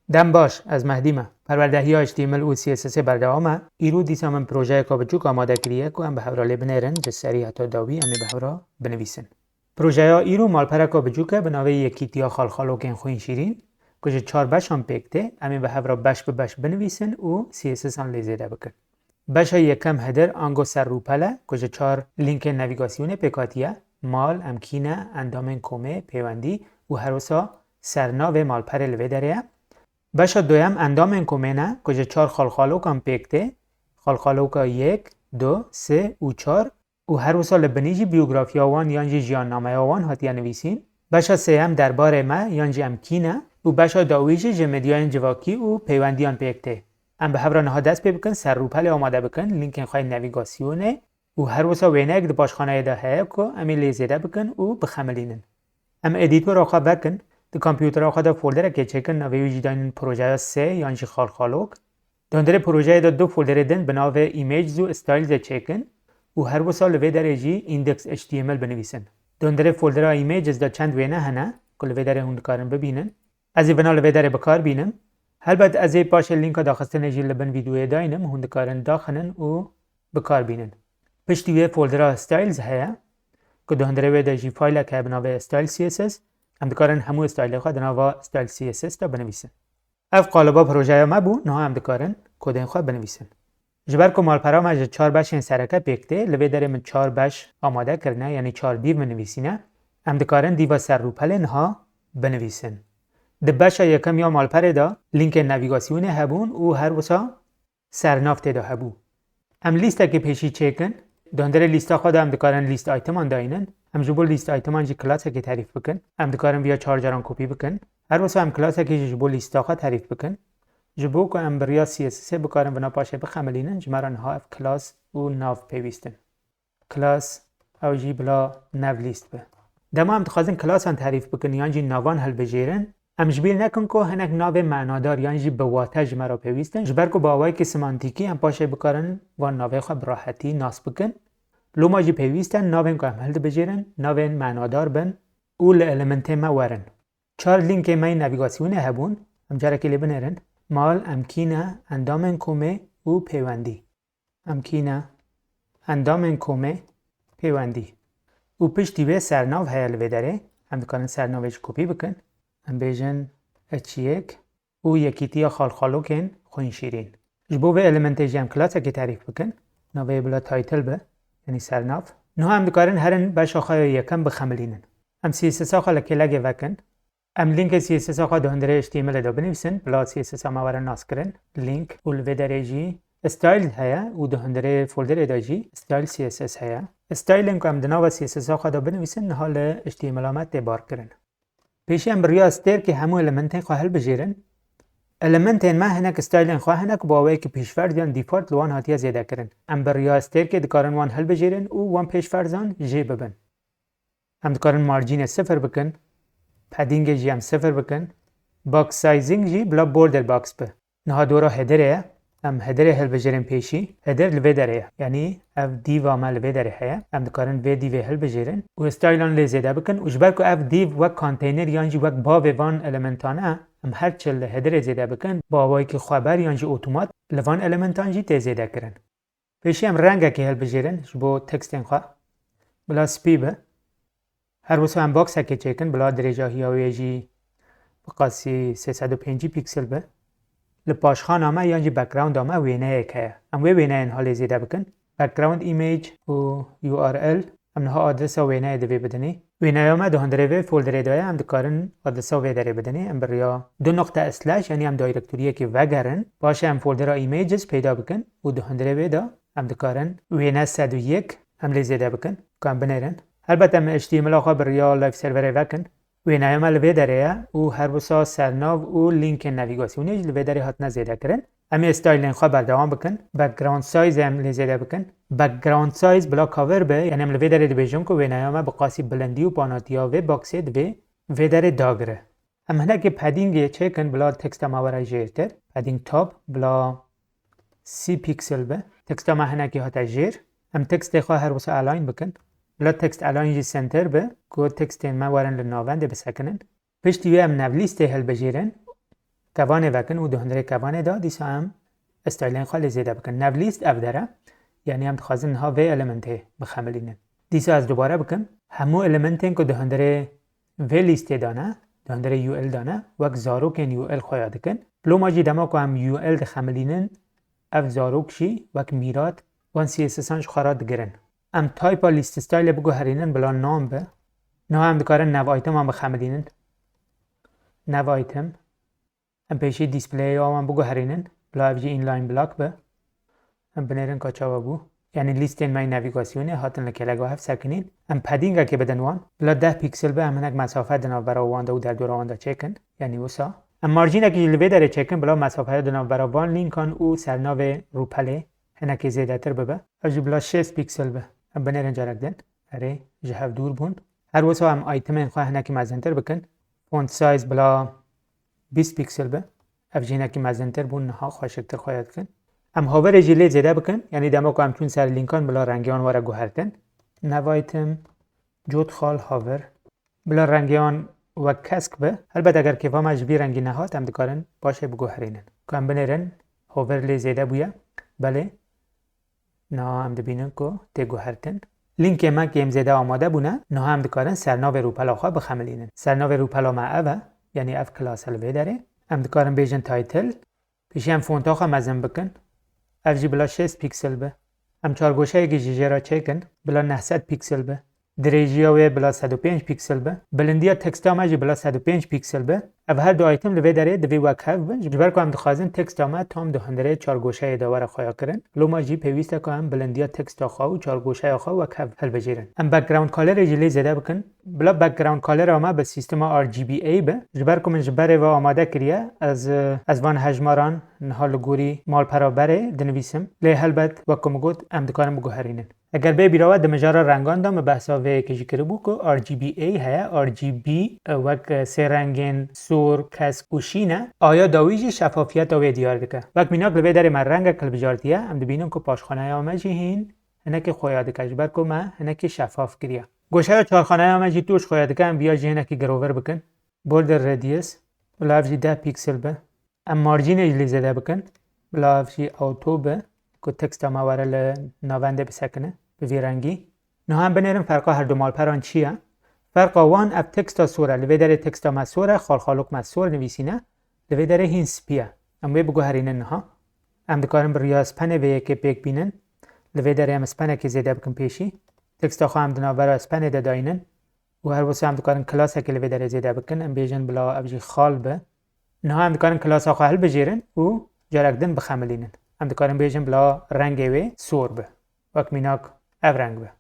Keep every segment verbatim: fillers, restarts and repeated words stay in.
Dem baş, ez Mehdî me. Perwerdehiya H T M L û C S S ê berdewam e. Îro dîsa min projeyeka biçûk amade kiriye ku em bi hev re lê binêrin, ji serî heta dawî em ê bi hev re binivîsin. Projeya îro malpereka biçûk e bi navê Yekîtiya Xalxalokên Xwînşîrîn ku ji çar beşan pêk tê, em ê bi hev re beş bi beş binivîsin û C S S an lê zêde bikin. Beşa yekem header ango serrûpel e ku ji çar lînkên navîgasyonê pêk hatiye, mal, emkîne, endamên komê, pêwendî û her wisa sernavê malperê li vê derê ye. Beşa duyem endamên komê ne ku ji çar xalxalokan pêk tê, xalxaloka yek, du, sê û çar û her wisa li binî jî biyografiya wan yan jî jiyannameya wan hatiye nivîsîn. Beşa sêyem derbarê me yan jî em kî ne û beşa dawî jî ji medyayên civakî û peywendiyan pêk tê. Em bi hev re niha dest pê bikin, serrûpelê amade bikin, lînkên xwe yên navîgasyonê û her wisa wêneyek di paşxaneyê de heye ku em ê lê zêde bikin û bixemilînin. Em edîtora xwe vekin, di kompûtera xwe de folderekê çêkin, navê wî jî daynin projeya sê yan jî xalxalok. Di hundirê projeyê de du folderê din bi navê Images û Styles e çêkin û her wisa li vê derê jî index H T M L binivîsin. Di hundirê foldera Images de çend wêne hene ku li vê derê hûn dikarin bibînin. Ez ê vina li vê derê bi kar bînim. Helbet ez ê paşê lînka daxistinê jî li bin vîdeoyê daynim, hûn dikarin daxinin û bi kar bînin. Piştî wê foldera Styles heye ku di hundirê wê de jî faylek heye bi navê Style C S S. Em dikarin hemû stylê xwe di nava Style C S S de binivîsin. Ev qaliba projeya me bû, niha em dikarin kodên xwe binivîsin. Ji ber ku malpera me ji çar beşên sereke pêk tê, li vê derê min çar beş amade kirine, yanî çar div min nivîsîne. Em dikarin dîva ser rûpelê niha binivîsin. Di beşa yekem ya malperê de lînkên navîgasyonê hebûn û her wisa sernav tê de hebû. Em lîstekî pêşî çêkin. Di hundirê lîsta xwe de em dikarin lîst iteman dayînin. Em ji bo lîst iteman jî klasekê terîf bikin. Em dikarin viya çar caran kopî bikin. Her wisa em klasekê jî ji bo lîsta xwe terîf bikin. Ji bo ku em bi riya C S S ê bikarin vina paşê bixemilînin, ji me re niha ev klas û nav pêwîst in. Klas, ew jî bila nav lîst be. Dema em dixwazin klasan terîf bikin yan jî navan hilbijêrin, em ji bîr nekin ku hinek navên manadar yan jî bi wate ji me re pêwîst in, ji ber ku bi awayekî semantîkî em paşê bikarin van navê xwe bi rahetî nas bikin. Loma jî pêwîst e navên ku em hildibijêrin, navên manadar bin û li elementê me werin. Çar lînkê me yên navîgasyonê hebûn, em carekê lê binêrin. Mal, em kî ne, endamên komê û pêwendî. Em kî ne? Endamên komê, pêwendî. Û piştî wê sernav heye li vê derê. Em dikarin sernavê jî kopî bikin. Em bêjin H yek û Yekîtiya Xalxalokên Xwînşîrîn. Ji bo vê elementê jî em klasekê terîf bikin. Navê bila title be, yanî sernav. Niha em dikarin herin beşa xwe ya yekem bixemilînin. Em C S S a xwe li kêlegê vekin. Em lînkê C S S a xwe di hundirê H T M L de binivîsin, bila C S S a me were naskirin. Link û li vê derê jî style heye û di hundirê folderê de jî style C S S heye. Stylên ku em di nava C S S a xwe de binivîsin, niha li H T M L a me tê barkirin. Pêşî em bi riya stêrkê hemû elementên xwe hilbijêrin. Elementên me hinek stylên xwe hene ku bi awayekî pêşferz yan default li wan hatiye zêdekirin. Em bi riya stêrkê dikarin wan hilbijêrin û wan pêşferzan jê bibin. Em dikarin margînê sifir bikin, paddingê jî em sifir bikin, box sizing jî bila border box be. Niha dora headerê ye. Em headerê hilbijêrin pêşî. Header li vê derê ye. Yanî ev dîva me li vê derê heye. Em dikarin vê dîvê hilbijêrin û stylan lê zêde bikin û ji ber ku ev dîv wek konteyner yan jî wek bavê van elementan e, em her çi li headerê zêde bikin, bi awayekî xweber yan jî otomat li van elementan jî tê zêde kirin. Pêşî em rengekê hilbijêrin ji bo tekstên xwe. Bila spî be. Her wisa em boxekê çêkin, bila dirêjahiya wê jî bi qasî sê sed û pêncî pîksel be. Li paşxana me yan jî backgrounda me wêneyek heye. Em wê wêneyên halê zêde bikin. Background image û U R L. Em niha adresa wêneyê divê bidinê. Wêneya me di hundirê vê folderê de ye, em dikarin adresa vê derê bidinê. Em bi riya du noqte slash, yanî em direktoriyekê vegerin. Paşê em foldera images peyda bikin û di hundirê vê de em dikarin wêne sed û yek em lê zêde bikin. Ka em binêrin. Helbet em H T M L a xwe bi riya live serverê vekin. Wêneya me li vê derê ye û her wisa sernav û lînkên navîgasyonê jî li vê derê hatine zêdekirin. Em ê stylên xwe berdewam bikin. Background size em lê zêde bikin. Background size bila cover be, yanî em li vê derê dibêjin ku wêneya me bi qasî bilindî û panatiya vê boxê divê vê derê dagire. Em hinekî paddingê çêkin bila teksta me were jêrtir. Padding top bila sî pîksel be. Teksta me hinekî hate jêr. Em tekstê xwe her wisa align bikin. Bila text align jî center be, ku tekstên me werin li navendê bisekinin. Piştî wê em navlîstê hilbijêrin. kevanê vekin û di hundirê kevanê de dîsa em stylên xwe lê zêde bikin. Nav lîst ev der e. Yanî em dixwazin niha vê elementê bixemilînin. Dîsa ez dubare bikim. Hemû elementên ku di hundirê vê lîstê de ne, di hundirê U L de ne, wek zarokên U L xweya dikin. Loma jî dema ku em U L dixemilînin, ev zarok jî wek mîrat wan C S S an ji xwe re digirin. Em type-a list style biguherînin bila nam be. Niha em dikarin nav item-an bixemilînin. Nav item. Em pêşî display-a wan biguherînin, bila ev jî inline block be. Em binêrin ka çawa bû. Yanî lîstên me yê navigasyonê hatin li kêleka hev sekinîn. Em padding-ekê bidin wan. Bila deh pîksel be, em hinek mesafe di navbera wan de û derdora wan de çêkin. Yanî wisa. Em marjînekî jî li vê derê çêkin, bila mesafeya di navbera van lînkan û sernavê rûpelê hinekî zêdetir bibe. Ev jî bila şêst pîksel be. Em binêrin carek din. Erê, ji hev dûr bûn. Her wisa em itemên xwe hinekî mezintir bikin. Font size bila bîst pîksel be. Ev jî hinekî mezintir bûn, niha xweşiktir xweya dikin. Em hover-ê jî lê zêde bikin, yanî dema ku em çûn ser lînkan bila rengê wan were guhertin. Nav item, cot xal hover. Bila rengê wan wek kesk be. Helbet eger kêfa me ji vî rengî nehat, em dikarin paşê biguherînin. Ku em binêrin, hover lê zêde bûye. Belê. Niha em dibînin ku tê guhertin. Lînkê me kêm zêde amade bûne, niha em dikarin sernavê rûpela xwe bixemilînin. Sernavê rûpela me ev e, yanî ev klase li vê derê. Em dikarin bêjin title. Pêşî em fonta xwe mezin bikin. Ev jî bila şêst pîksel be. Em çargoşeyekî jî jê re çêkin, bila neh sed pîksel be. Dirêjiya wê bila sed û pênc pîksel be. Bilindiya teksta me jî bila sed û pênc pîksel be. Ev her du item li vê derê divê wek hev bin, ji ber ku em dixwazin teksta me tam di hundirê çargoşeyê de were xweya kirin. Loma jî pêwîst e ku em bilindiya teksta xwe û çargoşeya xwe wek hev hilbijêrin. Em background color-ê jî lê zêde bikin. Bila background color-a me bi sîstema R G B A be. Ji ber ku min ji berê ve amade kiriye, ez, ez van hejmaran niha li gorî malpera berê dinivîsim. Lê helbet, wek ku min got, em dikarin biguherînin. Eger bê bîra we di mijara rengan de min behsa vê yekê jî kiribû ku R G B A heye, R G B, e, wek, e, sê rengên sor, kesk û şîn e. Aya dawî jî şefafiyeta wê diyar dike. Wek mînak li vê derê me rengek hilbijartiye, em dibînin ku paşxaneya me jî hîn hinekî xweya dike, ji ber ku me hinekî şefaf kiriye. Goşeya çarxaneya me jî tûj xweya dike, em viya jî hinekî girover bikin. Border radius, bila ev jî deh pîksel be. Em marjînê jî lê zêde bikin. Bila ev jî auto be, ku teksta me were li navendê bisekine, bi vî rengî. Niha em binêrin ferqa her du malperan çi ye? Ferqa wan ev teksta sor e. Li vê derê teksta me sor e, xalxalok me sor nivîsîne. Li vê derê hîn spî ye. Em wê biguherînin niha. Em dikarin bi riya spenê vê yekê pêk bînin. Li vê derê em spenekê zêde bikin pêşî. Teksta xwe em di navbera spenê de dayînin. Û her wisa em dikarin klasekê li vê derê zêde bikin. Em bêjin bila ev jî xal be. Niha em dikarin klasa xwe hilbijêrin û carek din bixemilînin. Em dikarin bêjin bila rengê wê sor be. Wek mînak ev reng be.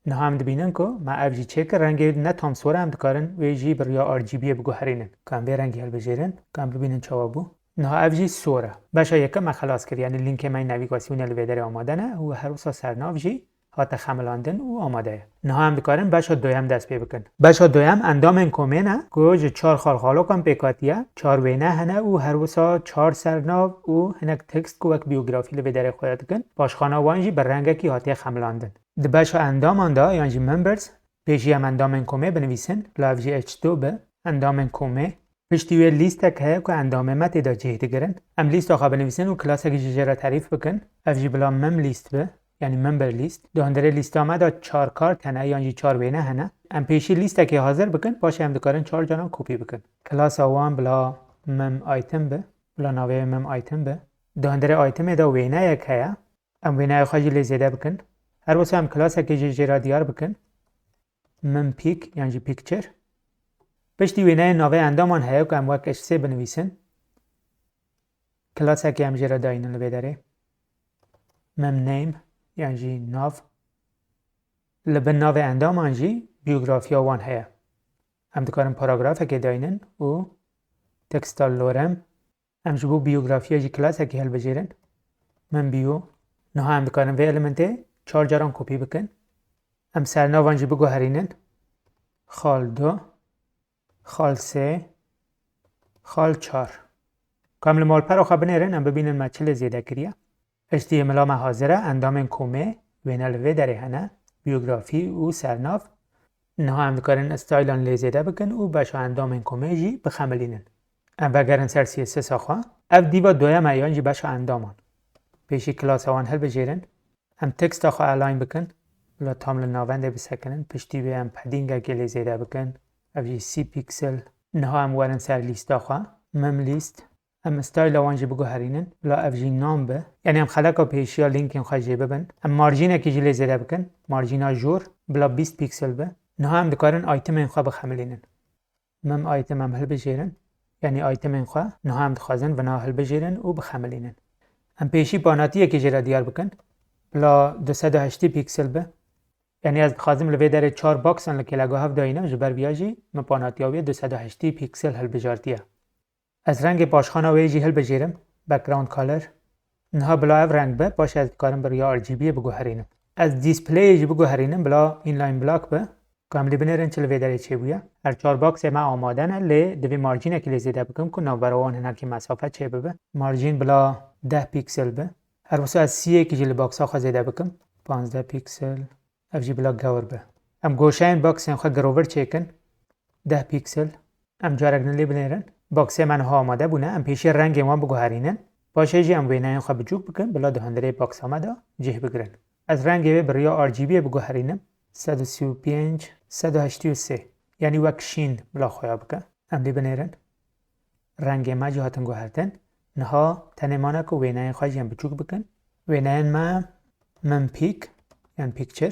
Niha em dibînin ku me ev jî çêkir, rengê wê ne tam sor e, em dikarin wê jî bi riya R G B biguherînin. Ka em vê rengî hilbijêrin, ka em bibînin çawa bû. Niha ev jî sor e. Beşa yekem me xelas kir, yanî lînkê me yê navigasyonê li vê derê amade ne û her wisa sernav jî hate xemilandin û amade ye. Niha em dikarin beşa duyem dest pê bikin. Beşa duyem endamên komê ne ku ji çar xalxalokan pêk hatiye, çar wêne hene û her wisa çar sernav û hinek tekst ku wek biyografî li vê derê xweya dikin, paşxana wan jî bi rengekî hatiye xemilandin. Di beşa endaman de yan jî members, pêşî em endamên komê binivîsin, bila ev jî H two be, endamên komê. Piştî wê lîstek heye ku endamê me tê de cih digirin. Em lîsta xwe binivîsin û klasekî jî jê re terîf bikin. Ev jî bila mem lîst be, yanî member lîst. Di hundirê lîsta me de çar kart hene yan jî çar wêne hene. Em pêşî lîstekê hazir bikin, paşê em dikarin çar caran kopî bikin. Klasa wan bila mem item be, bila navê mem item be. Di hundirê itemê de wêneyek heye. Em wêneya xwe jî lê zêde bikin. Her wisa em klasekê jî jê re diyar bikin. Mem pic yan jî picture. Piştî wêneyê navê endaman heye ku em wek H sê binivîsin. Klasekê em jê re dayînin li vê derê. Mem name yan jî nav. Li bin navê endaman jî biyografiya wan heye. Em dikarin paragrafekê dayînin û teksta lorem. Em ji bo biyografiya jî klasekî hilbijêrin. Min biyo. Niha em dikarin vê elementê çar caran kopî bikin. Em sernavan jî biguherînin. Xal du, xal sê, xal çar. Ka em li malpera xwe binêrin, em bibînin me çi lê zêde kiriye. H T M L-a me hazir e, endamên komê, wêne li vê derê hene, biyografî û sernav. Niha em dikarin stylan lê zêde bikin û beşa endamên komê jî bixemilînin. Em vegerin ser C S S a xwe. Ev dîva doyem e yan jî beşa endaman. Pêşî klasa wan hilbijêrin. Em teksta xwe align bikin. Bila tam li navendê bisekinin. Piştî wê em paddingekê lê zêde bikin. Ev jî sî pîksel. Niha em werin ser lîsta xwe. Mem lîst. Em styla wan jî biguherînin. Bila ev jî none be. Yanî em xeleka pêşiya linkên xwe jê bibin. Em marjînekî jî lê zêde bikin. Marjîna jor. Bila bîst pîksel be. Niha em dikarin itemên xwe bixemilînin. Mem item em hilbijêrin. Yanî itemên xwe niha em dixwazin vina hilbijêrin û bixemilînin. Em pêşî panatiyekê jê re diyar bikin. Bila du sed û heştê pîksel be. Yanî ez dixwazim li vê derê çar boxan li kêleka hev dayînim, ji ber viya jî min panatiya wê du sed û heştê pîksel hilbijartiye. Ez rengê paşxana wê jî hilbijêrim, background color. Niha bila ev reng be, paşê ez dikarim bi riya R G B'yê biguherînim. Ez displayê jî biguherînim, bila inline black be. Ku em lê binêrin çi li vê derê çêbûye. Her çar boxê me amade ne, lê divê marjînekî lê zêde bikim ku navbera wan hinekî mesafe çêbibe. Marjîn bila deh pîksel be. Her wisa ez siyekî jî li boxa xwe zêde bikim. Panzdeh pîksel. Ev jî bila gewr be. Em goşeyên boxên xwe girovir çêkin. Deh pîksel. Em carek din lê binêrin. Boxê me niha amade bûne. Em pêşî rengên wan biguherînin. Paşê jî em wêneyên xwe biçûk bikin, bila di hundirê boxa me de cih bigirin. Ez rengê wê bi riya R G B'yê biguherînim. Sed û sî û pênc, sed û heştê û sê. Yanî wek şîn bila xuya bike. Em lê binêrin. Rengê me jî hatin guhertin. Niha tenê mane ku wêneyên xwe jî em biçûk bikin. Wêneyên me min pîk, yan picture,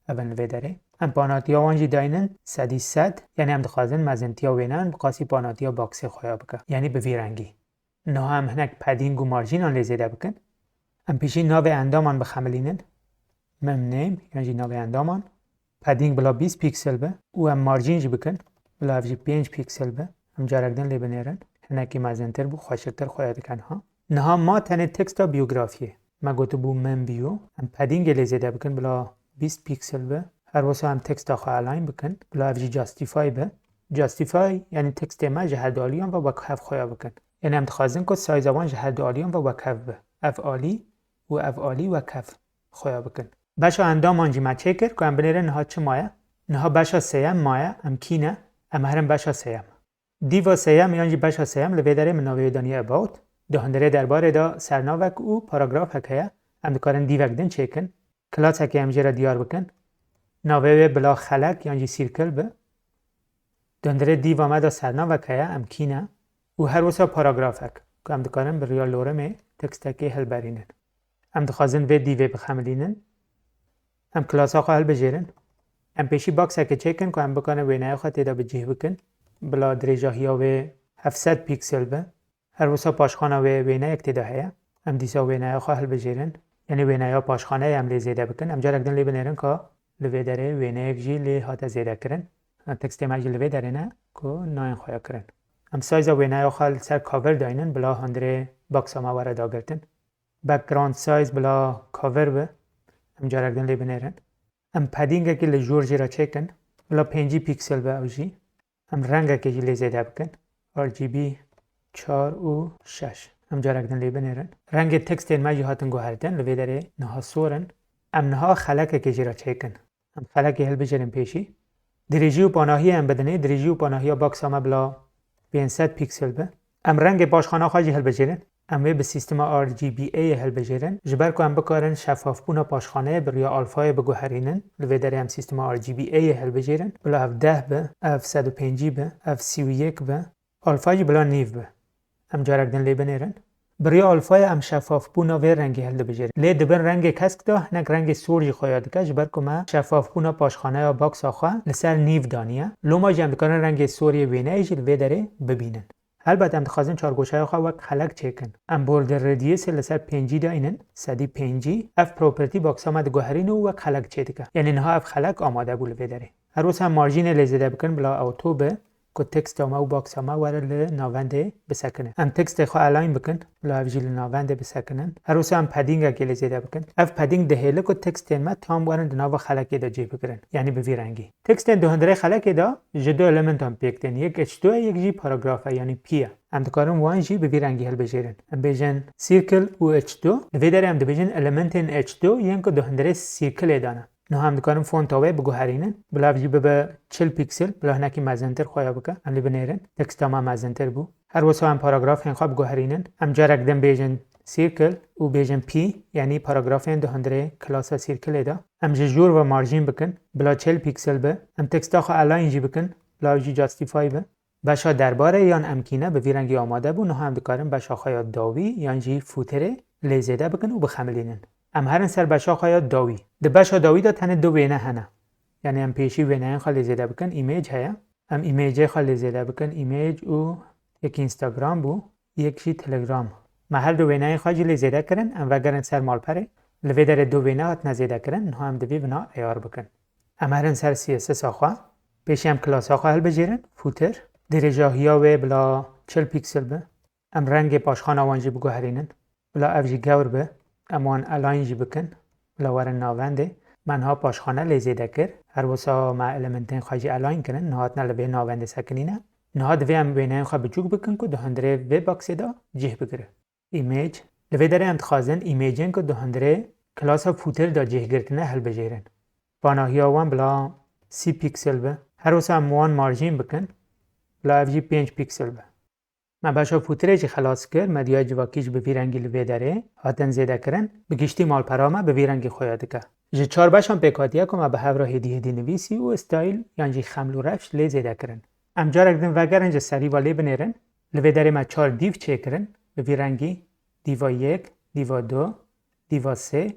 ev in li vê derê. Em panatiya wan jî daynin sedî sed, yanî em dixwazin mezintiya wêneyan bi qasî panatiya boxê xwe ya bike. Yanî bi vî rengî. Niha em hinek padding û marjînan lê zêde bikin. Em pêşî navê endaman bixemilînin. Mem name, yan jî navê endaman. Padding bila bîst pîksel be û em marjîn jî bikin. Bila ev jî pênc pîksel be. Em carek din lê binêrin. Hinekî mezintir bû, xweşiktir xuya dike niha. Niha ma tenê teksta biyografiyê. Me gotibû mem bio. Em paddingê lê zêde bikin, bila bîst pîksel be. Her wisa em teksta xwe align bikin. Bila ev jî justify be. Justify, yanî tekstê me ji her du aliyan ve wek hev xuya bikin. Yanî em dixwazin ku size wan ji her du aliyan ve wek hev be. Ev alî û ev alî wek hev xuya bikin. Beşa endaman jî me çêkir ku em binêrin niha çi maye. Niha beşa sêyem maye, em kî ne? Em herin beşa sêyem. Dîva sêyem yan jî beşa sêyem li vê derê min navê wê daniye about. Di hundirê derbarê de sernavek û paragrafek heye. Em dikarin dîvek din çêkin. Klasekê em jê re diyar bikin. Navê wê bila xelek yan jî sîrkil be. Di hundirê dîva me de sernavek heye, em kî ne? Û her wisa paragrafek ku em dikarin bi riya lorimê tekstekê hilberînin. Em dixwazin vê dîvê bixemilînin. Em klasa xwe hilbijêrin. Em pêşî boxekê çêkin ku em bikarin wêneya xwe tê de bi cih bikin. Bila dirêjahiya wê heft sed pîksel be. Her wisa paşxana wê wêneyek tê de heye. Em dîsa wêneya xwe hilbijêrin. Yanî wêneya paşxaneyê em lê zêde bikin. Em carek din lê binêrin ka li vê derê wêneyek jî lê hate zêdekirin. Tekstê me jî li vê derê ne ku nayên xuya kirin. Em size wêneya xwe li ser cover daynin bila hundirê boxa me were dagirtin. Background size bila cover be. Em carek din lê binêrin. Em paddingekî li jor jê re çêkin. Bila pêncî pîksel be ew jî. Em rengekê jî lê zêde bikin. R G B çar û şeş. Em carek din lê binêrin. Rengê tekstên me jî hatin guhertin. Li vê derê niha sor in. Em niha xelekekê jê re çêkin. Em xelekê hilbijêrin pêşî. Dirêjî û panahiyê em bidinê. Dirêjî û panahiya boxa me bila pênc sed pîksel be. Em rengê paşxana xwe jî hilbijêrin. Em wê bi sîstema R G B A yê hilbijêrin. Ji ber ku em bikarin şefafbûna paşxaneyê bi riya alfayê biguherînin, li vê derê em sîstema R G B A yê hilbijêrin. Bila ev deh be, ev sed û pêncî be, ev sî û yek be. Alfa jî bila nîv be. Em carek din lê binêrin. Bi riya alfayê em şefafbûna vê rengê hildibijêrin. Lê di bin rengê kesk de hinek rengê sor jî xuya dike, ji ber ku me şefafbûna paşxaneya boxa xwe li ser nîv daniye. Loma jî em dikarin rengê sor yê wêneyê jî li vê derê bibînin. Helbet em dixwazin çargoşeya xwe wek xelek çêkin. Em border radius-ê li ser pêncî daynin, sedî pêncî. Ev property boxa me diguherîne û wek xelek çêdike. Yanî niha ev xelek amade bû li vê derê. Her wisa em marjînê lê zêde bikin bila auto be, ku teksta me û boxa me were li navendê bisekine. Em tekstê xwe align bikin, bila ev jî li navendê bisekinin. Her wisa em paddingekê lê zêde bikin. Ev padding dihêle ku tekstên me tam werin di nava xelekê de cih bigirin. Yanî bi vî rengî. Tekstên di hundirê xelekê de ji du elementan pêk tên. Yek H two ye, yek jî paragraf e, yanî P ye. Em dikarin wan jî bi vî rengî hilbijêrin. Em bêjin circle û H two. Li vê derê em dibêjin elementên H two yên ku di hundirê sîrkilê de ne. Niha em dikarin fonta wê biguherînin. Bila ev jî bibe çil pîksel, bila hinekî mezintir xuya bike. Em lê binêrin. Teksta me mezintir bû. Her wisa em paragrafên xwe biguherînin. Em carek din bêjin circle û bêjin P, yanî paragrafên di hundirê klasa circlê de. Em ji jûr ve marjîn bikin, bila çil pîksel be. Em teksta xwe align jî bikin, bila ew jî justify be. Beşa derbarê yan emkîne bi vî rengî amade bû, niha em dikarin beşa xwe ya dawî yan jî footerê lê zêde bikin û bixemilînin. Em herin ser beşa xwe ya dawî. Di beşa dawî de tenê du wêne hene. Yanî em pêşî wêneyên xwe lê zêde bikin, image heye. Em imagê xwe lê zêde bikin, image û yek Instagram bû, yek jî Telegram. Me her du wêneyên xwe jî lê zêde kirin, em vegerin ser malperê. Li vê derê du wêne hatine zêde kirin, niha em divê vina eyar bikin. Em herin ser C S S a xwe. Pêşî em klasa xwe hilbijêrin, footer. Dirêjahiya wê bila çil pîksel be. Em rengê paşxana wan jî biguherînin. Bila ev jî gewr be. Em wan align jî bikin. Bila werin navendê. Me niha paşxane lê zêde kir. Her wisa me elementên xwe jî align kirin. Niha hatine li vê navendê sekinîne. Niha divê em wêneyên xwe biçûk bikin ku di hundirê vê boxê de cih bigire. Image. Li vê derê em dixwazin imagên ku di hundirê klasa footer de cih girtine hilbijêrin. Panahiya wan bila sî pîksel be. Her wisa em wan marjîn bikin. Bila ev jî pênc pîksel be. Me beşa footerê jî xelas kir. Medyaya civakî jî bi vî rengî li vê derê hatin zêdekirin. Bi giştî malpera me bi vî rengî xuya dike. Ji çar beşan pêk hatiye ku me bi hev re hêdî hêdî nivîsî û style yan jî xeml û refş lê zêde kirin. Em carek din vegerin ji serî ve lê binêrin. Li vê derê me çar dîv çêkirin. Bi vî rengî dîva yek, dîva du, dîva sê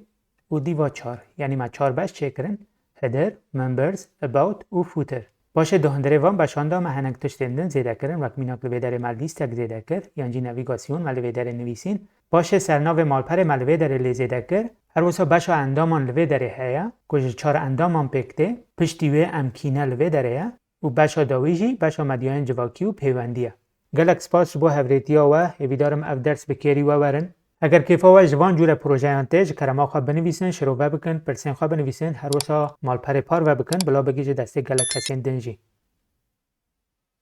û dîva çar. Yanî me çar beş çêkirin. Header, members, about û footer. Paşê di hundirê van beşan de me hinek tiştên din zêde kirin, wek mînak li vê derê me lîstek zêde kir, yan jî navîgasyon me li vê derê nivîsîn. Paşê sernavê malperê me li vê derê lê zêde kir. Her wisa beşa endaman li vê derê heye, ku ji çar endaman pêk tê. Piştî wê emkîne li vê derê ye û beşa dawî jî beşa medyayên civakî û pêwendî ye. Gelek spas ji bo hevrêtiya we, hêvîdar im ev ders bi kêrî we werin. Eger kêfa we ji van cûre projeyan tê, ji kerema xwe binivîsin, şirove bikin, pirsên xwe binivîsin, her wisa malperê parve bikin, bila bigihîje destê gelek kesên din jî.